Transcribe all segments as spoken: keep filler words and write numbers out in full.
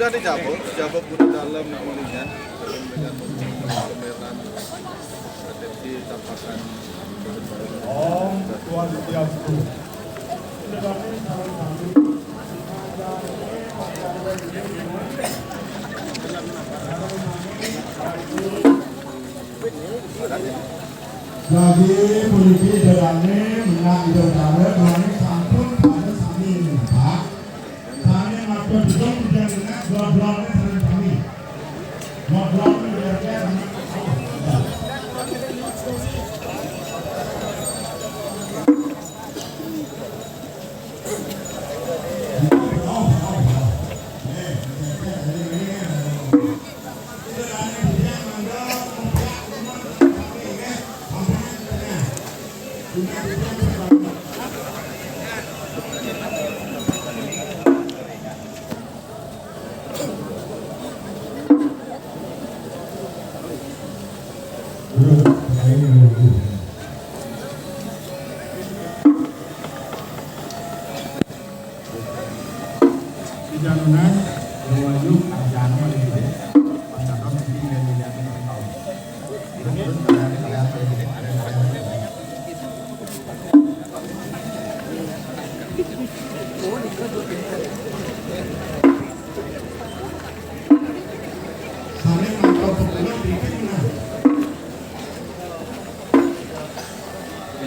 Sudah dijabut, dijabut guna dalam kuningan, dalam dengan pameran, resepsi tampakan. Om Swastiastu. Jadi puniki dedane menak ida utara, mane sampun pada sami nembak. Sami matur duduk, ujar menak, dua-duane sareng sami. Dua-duane ujar. Pidanunan, Dewa Yu, Arjana, Lili, Pancakam, Lili, Lili, Lili, Lili.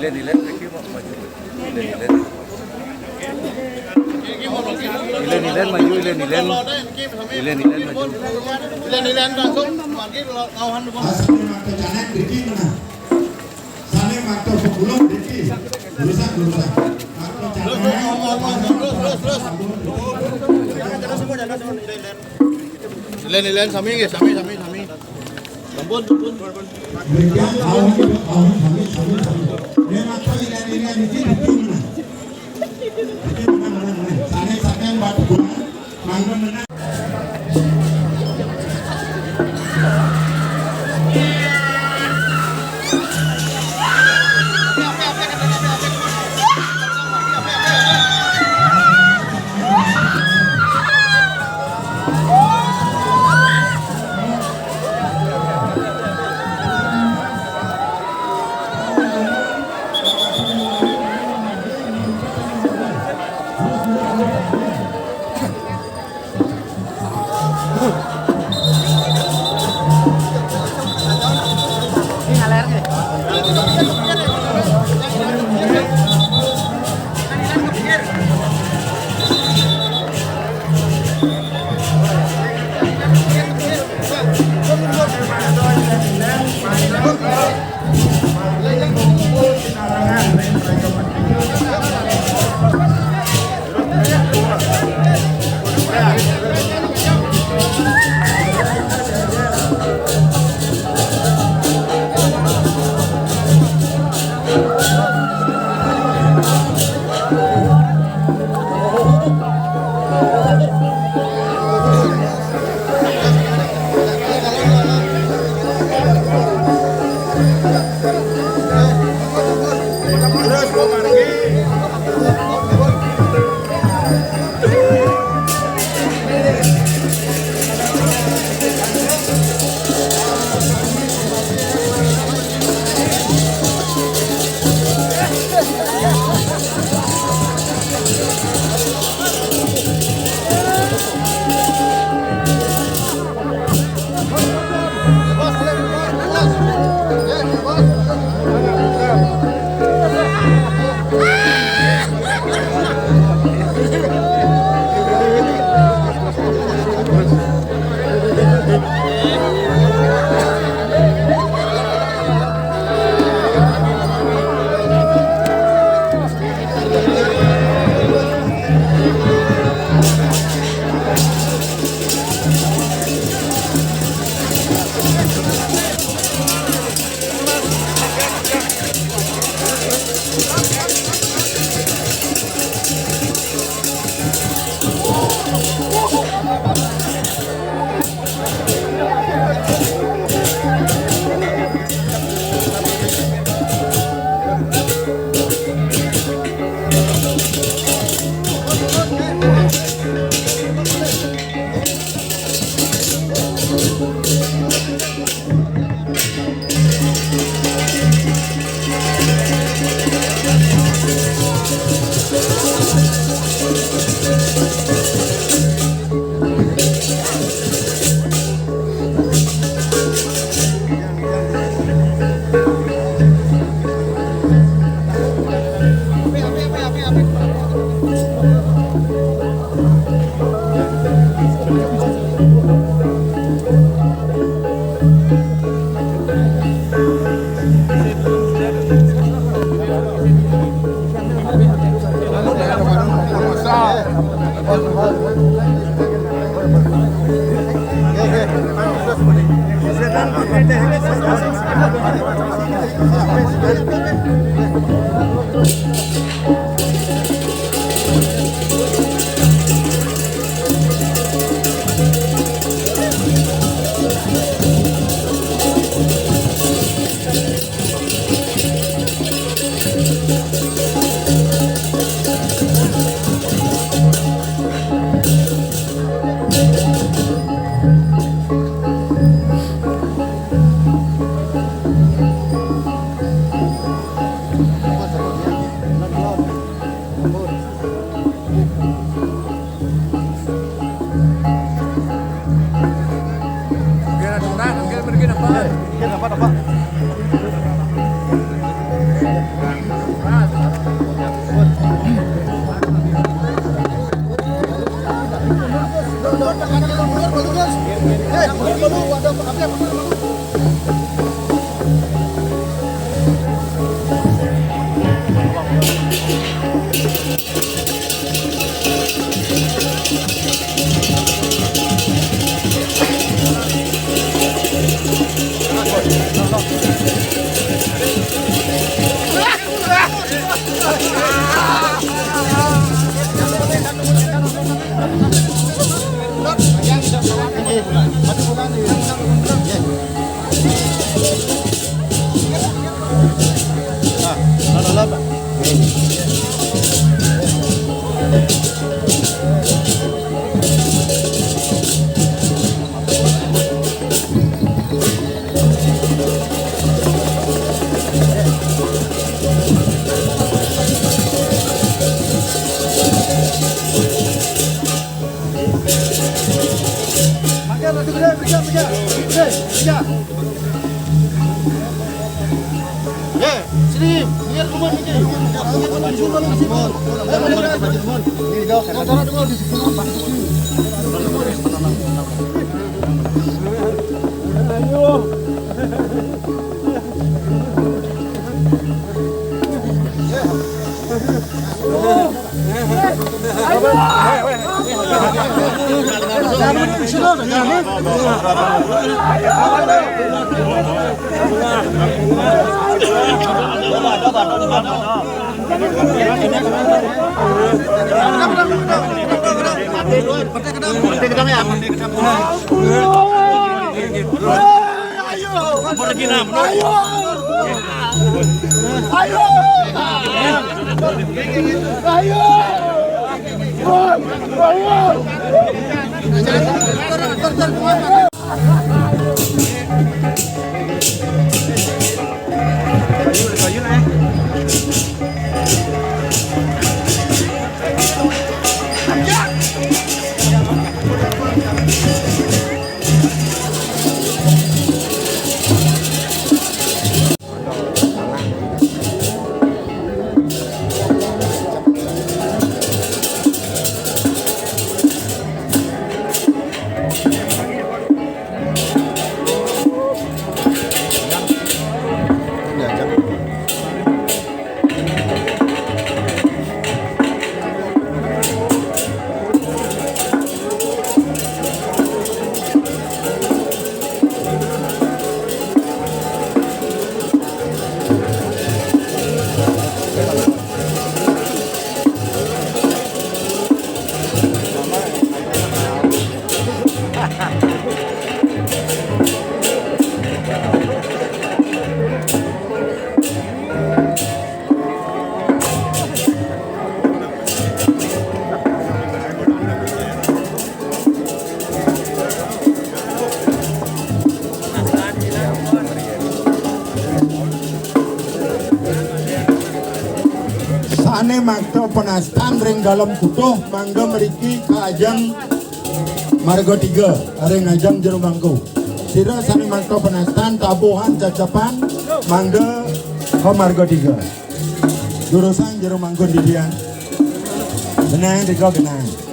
Ilen-ilen niki maju. Ilen-ilen. Ilen-ilen maju, ilen-ilen. Ilen-ilen maju. Ilen-ilen langsung mangkir ngauhan dulu. Asli mata canek diki mana? Sane matur sepuluh niki. Lurusang, lurusang. Matur terus, terus, terus, terus, terus, terus. Ilen, ilen, sami nggih, sami, sami, sami. Sampun, sampun. Nggih, awan, awan, sami, sami, sami. Nek matur ilen, ilen niki betul, nah. Betul, nah, nah, nah. Sane sampeyan batu, nah. Mangga menang. Sané makta panastan ring Dalem Kutuh, mangga mriki ka ajeng Marga Tiga, ring ajeng Jero Mangku. Sira sané makta panastan tabuhan cacapan, mangga ka Marga Tiga. Durusang Jero Mangku didian. Genah, tiga genah.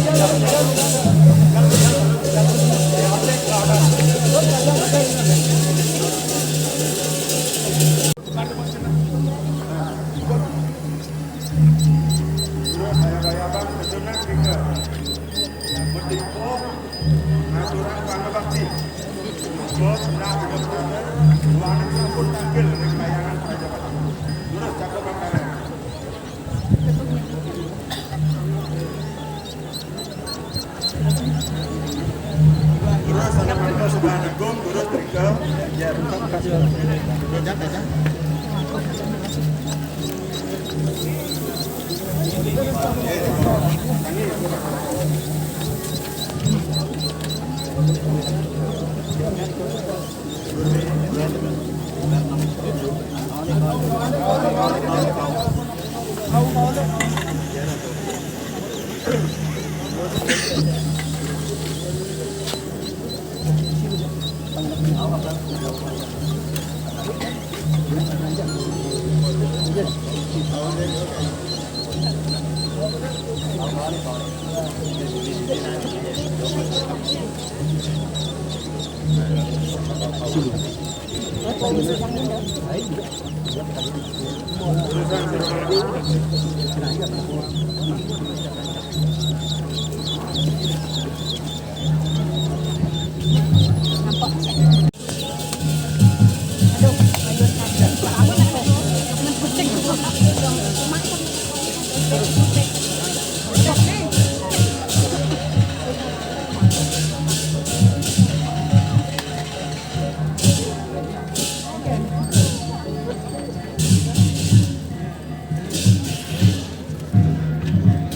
Terus, saya bayar, Bang, sejenak kita. Bertimpuh, ngaturan pangabakti. Terus, nah, kita berada, dua anak pun tampil dari kayangan kerajaan. Terus, cakep, Bang, kalian. Terus ada mangga sebelah negong, terus mriko. Ya, bukan kasih.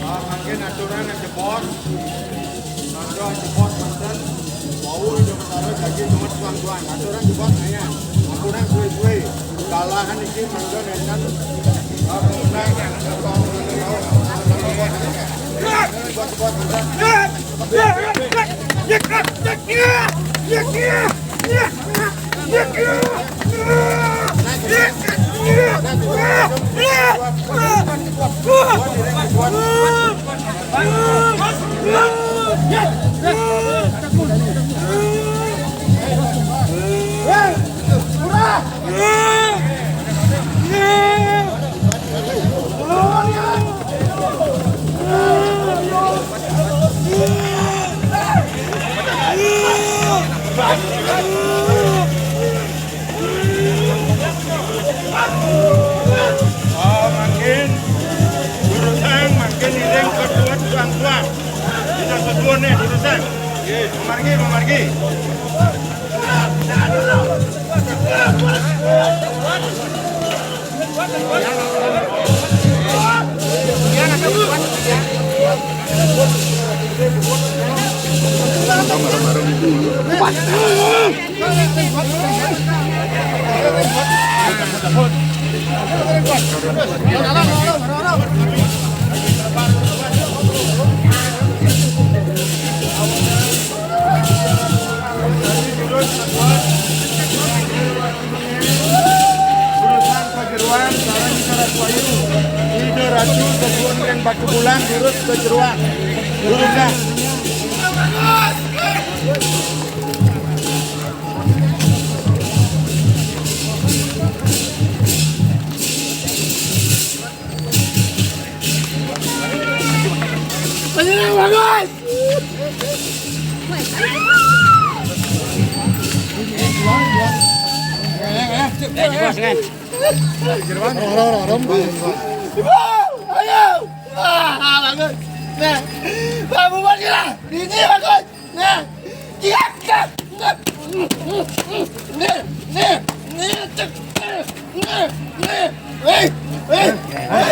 Ah, mangkin aturan jebos. Mangga jebos manten. Wau Ida Betara daging gemes tuan-tuan. Aturan jebos ayan. Ampura suwe-suwe. Kalahan iki mangga nenten. Ah, jebos, jebos manten. Oh, mangkin durusang, mangkin iring ketuat tuang-tuang. Kita seduane durusang. Nggih, pamargi, pamargi. Urusan Pajeroan sareng Karaswayu. Ida Ratu sesuwun ring Batubulan durus Pajeroan. Durusang. Pajeroan bagus. Ibu, ayo. Wah, bagus. Nah, Pak Bupati lah. Ini bagus. Nah, iya, iya. Nih, nih, nih, cek. Nih, nih. Hei, hei, hei.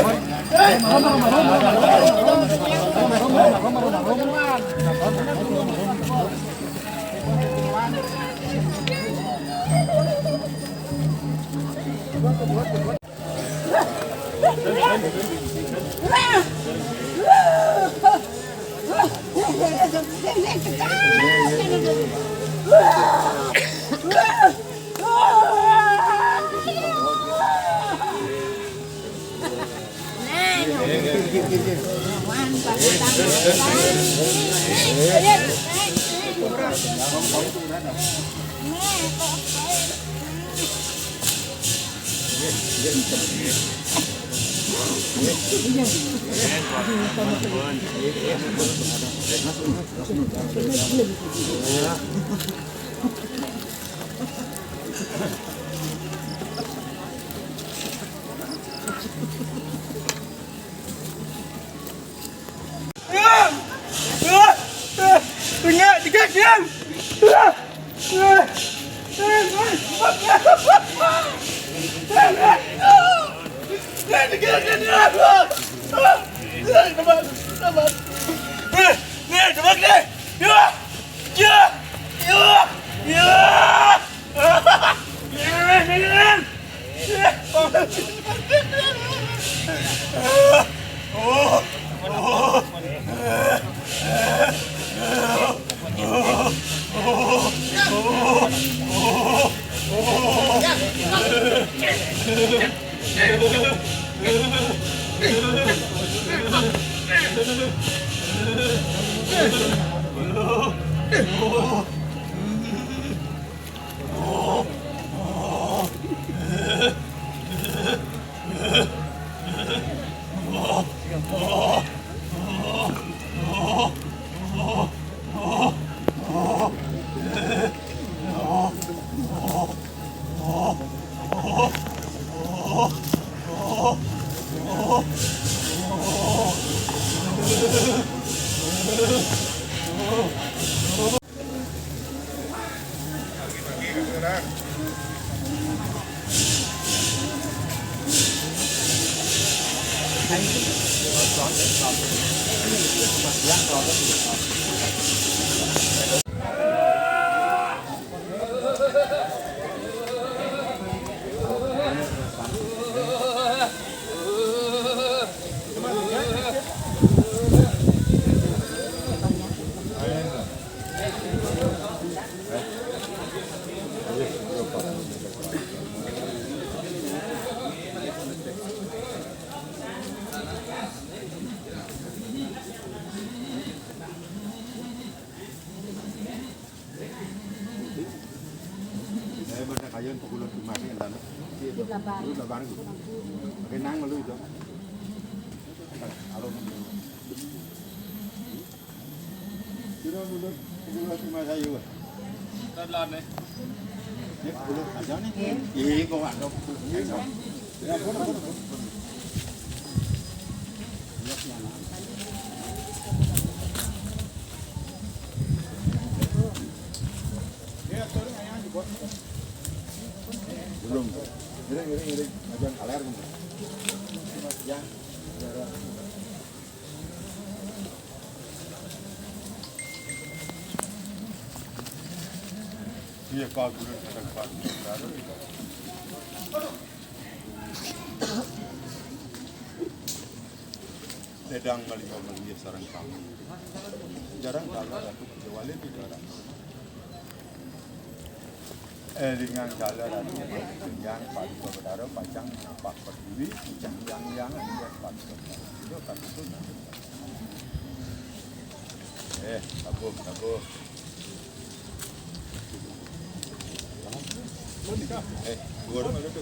Eh, benda kayon pukul lima ni, kan? Di Blabar. Di Blabar. Pakai nang malu itu. Kalau Sira mulut, mulut cuma sayur. Tablane. Ini mulut aja nih. Iya, kok ada. Ya, boleh, boleh, boleh. Ya, sorry, ayah juga. Belum. Ngiring, ngiring, ngiring. Aja kaler, belum. Ya. Iya, Pak Guru, Pak Guru. Sedang melihat-melihat sareng kami. Jarang kalau aku kecewa lebih jarang. Élingang dalan anu yang Paduka Betara pacang napak peduli, pacang yang-yang anu yang Paduka Betara. Itu kan itu. Eh, tabuh, tabuh. Eh, dua rumah itu.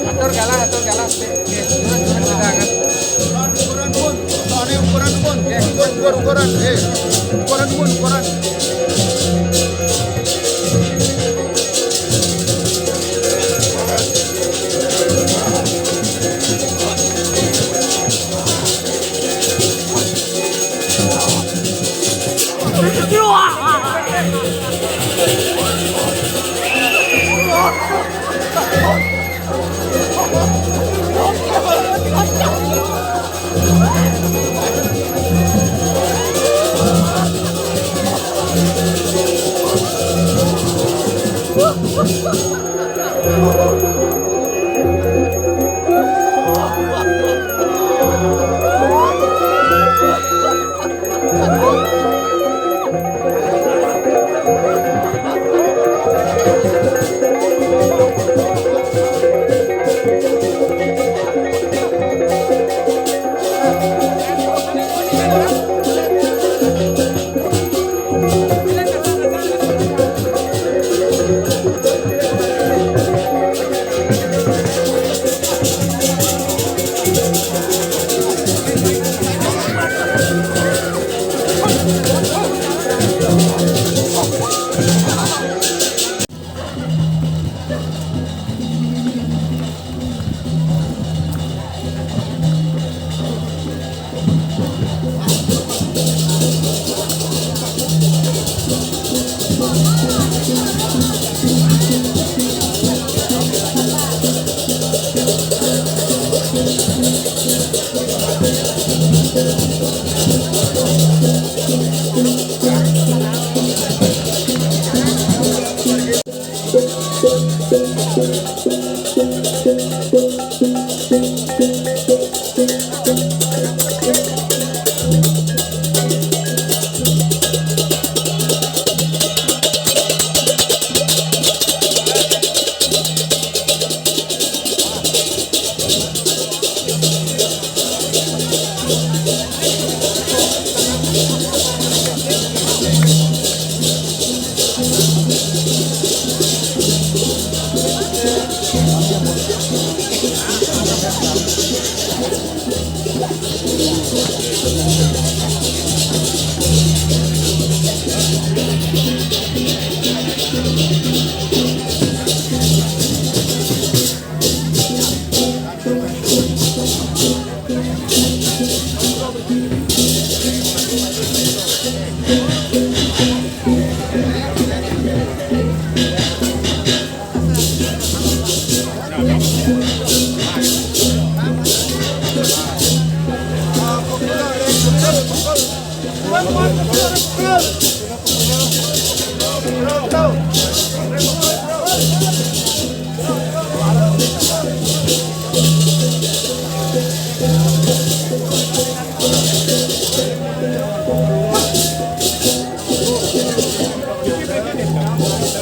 Atur galah, atur galah. Oke, turun, turun, turun, turun. Ukuran pun, ukuran pun. Oke, ukuran, ukuran, ukuran. Eh, ukuran pun, ukuran.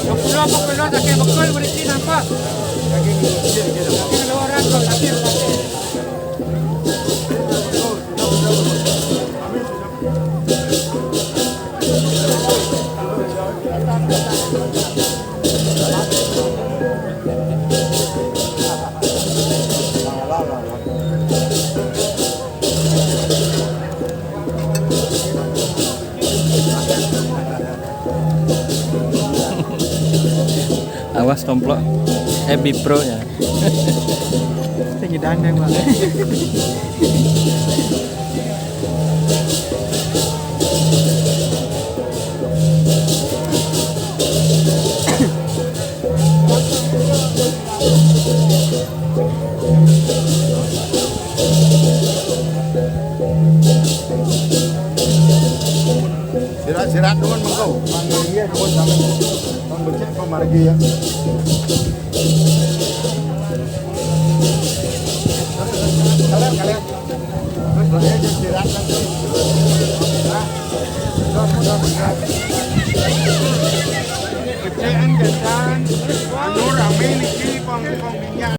Bekulon, bekulon, daging bekul, berisi nampak. Daging luaran, daging, daging. Awas tomplok Happy Pro ya. Tinggi dandang, Bang. Sirat-sirat nuwun mengko. Iya, nuwun sampeyan. Pun becik pamargi ya. Kalian, kalian. Terus, terus, ya, sirat kan. Nah, terus, terus, terus. Kecil kan, anu, rame niki, kong, kong minyak.